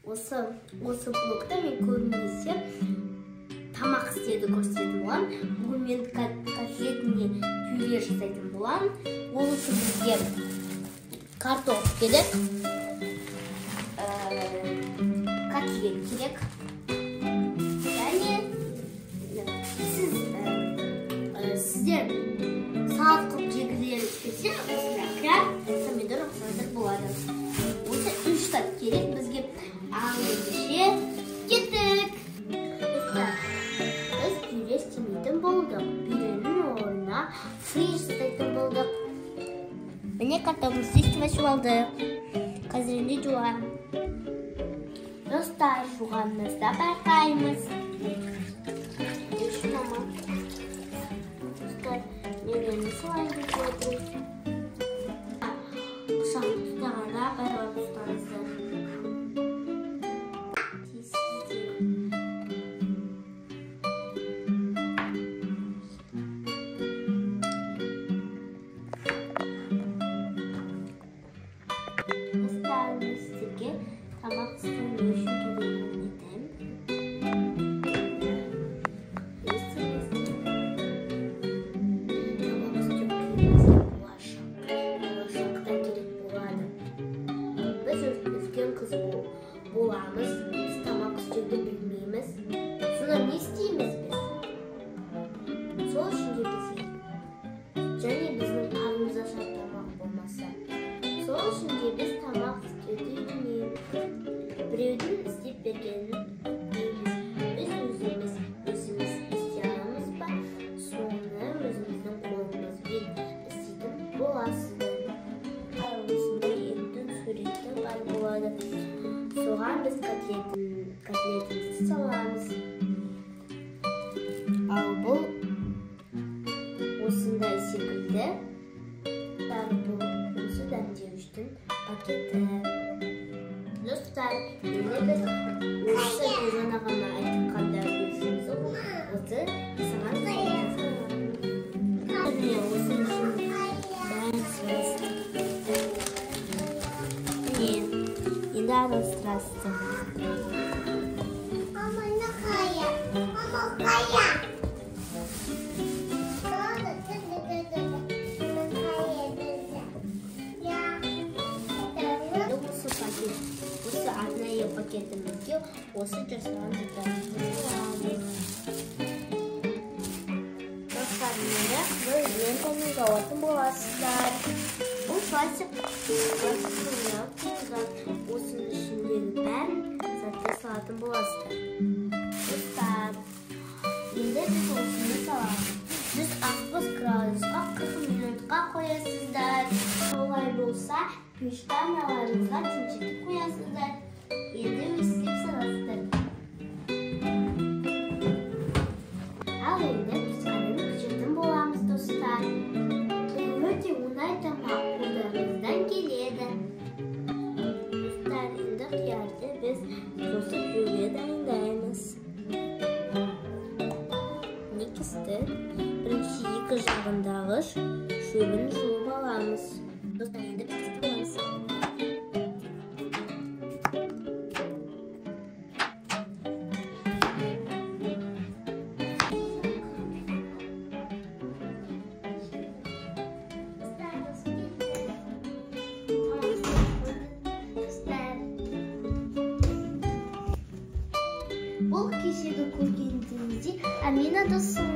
Осы блогта мен көбінесе тамақ істеуді көрсететін боламын. Бүгін мен котлетіне пюре жасайтын боламын. Ол үшін бізге картоп керек, котлет керек. Және сіздер салат қылып жегілеріңіз келсе, осындай қияр, помидор қосаңыздар болады. Осы 3 зат керек бізге. Ал ендеше кеттік. Достар, біз пюре істемейтін болдық. Пюренің орнына фри жасайтын болдық. Міне картопымызды істеп ашып алдық. Қазір енді жуамын. Достар, жуғанымызда байқаймыз. Мама. Достар, мен енді солай деп отырмын. Пышақ ұстағанда абайлап ұстаңыздар. Достар, мен сіздерге тамақ істеу не үшін керегін айтайын. Тамақ істеу бізге болашақта керек болады. Біз үлкен қыз боламыз, біз тамақ істеуді білмейміз. Сонда не істейміз біз? Сол үшін де бізге және біздің қарнымыз ашар тамақ болмаса. Сол үшін де біз тамақ істеуді үйренеміз. Біреудің істеп бергенін күтпейміз. Біз өзіміз істей аламыз ба? Соны өзіміздің қолымызбен істейтін боласыздар. Осындай еттің суреті бар болады. Соған біз котлетімізді саламыз. Ал бұл осындай секілді. Бұл осы дәмдеуіштің пакеті. Достар, енді біз осы жаңа ғана айтқанда өзіміз осы саған саламыз. Міне осының ішін бәрін саласыз. Міне, енді араластырасыздар. Мама, қая. Осы пакет, осы арнайы пакетімізге осы жасаған заттарымызды саламыз. Достар, міне бұл лентамен жауатын боласыздар. Бұл пластик зат, осының ішіндегі бәрін затты салатын боласыздар. Достар, енді біз осыны саламыз. 160 градусқа 40 минутқа қоясыздар. Олай болса, пешті аналарыңызға тімшетіп қоясыздар. Енді өсіп саласыздар. Ал енді пісқанын күшетін боламыз, достар. Бұл өте оңай тамақ, қолдарыңыздан келеді. Достар, енді қиярды біз қосып жеуге дайындаймыз. Міне кестік. Бірінші екі жағындағы шөбін жұлып аламыз. Достар, енді біз кесетін боламыз. Бұл кешегі көргеніңіздей Амина досым.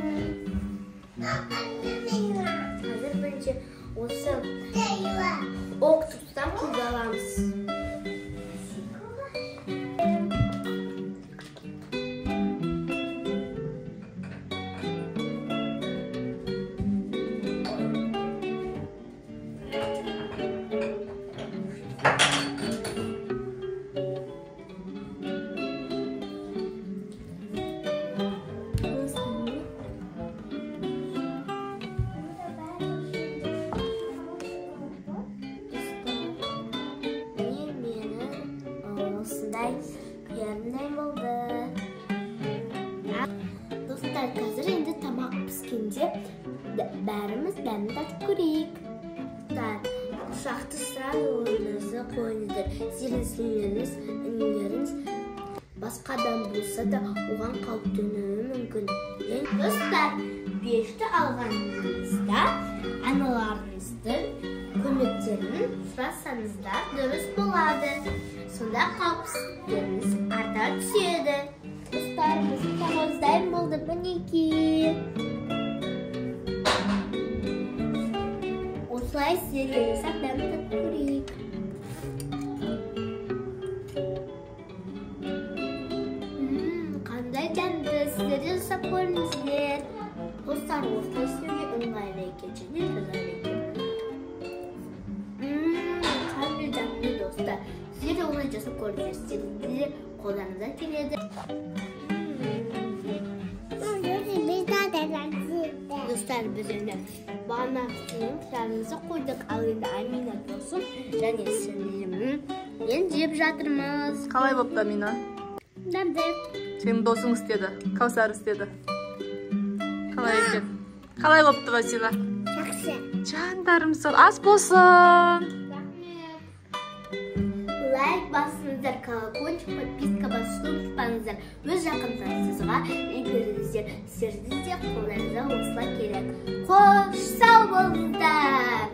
Қазір бірінші осы октопустан күйіп аламыз. Осындай қиярымдай болды. Достар, қазір енді тамақ піскенде бәріміз дәмін татып көрейік. Достар, пышақты сразу орныңызға қойыңыздар. Сіздердің сіңлілеріңіз, інілеріңіз басқа адам болса да оған қауіп төнуі мүмкін. Достар, пешті алғаныңызда аналарыңыздың көмектерін сұрасаңыздар дұрыс болады. Сонда қауіпсіздіктеріңіз арта түседі. Достар, біздің тамағымыз дайын болды. Мінекей. Осылай сіздерге жасап дәмін татып көрейік. Қандай дәмді, сіздер де жасап көріңіздер. Достар, осылай істеуге ыңғайлы екен және жазады екен. Қандай дәмді, достар. Сіздер де осылай жасап көріңіздер. Сіздердің де қолдарыңыздан келеді. Достар, біз енді бағана істеген қиярымызды қойдық. Ал енді Амина досым және сіңлімім мен жеп жатырмыз. Қалай болыпты, Амина? Дәмді. Сенің досың істеді, Кәусар істеді. Қалай екен? Қалай болыпты, Васила? Жақсы. Жандарым сол, ас болсын. Рахмет. Лайк басыңыздар, колокольчик, подписка басуды ұмытпаңыздар. Өз жақындарыңызға үлгеріңіздер. Сіздердің де қолдарыңызға осылай керек. Қош, сау болыңыздар.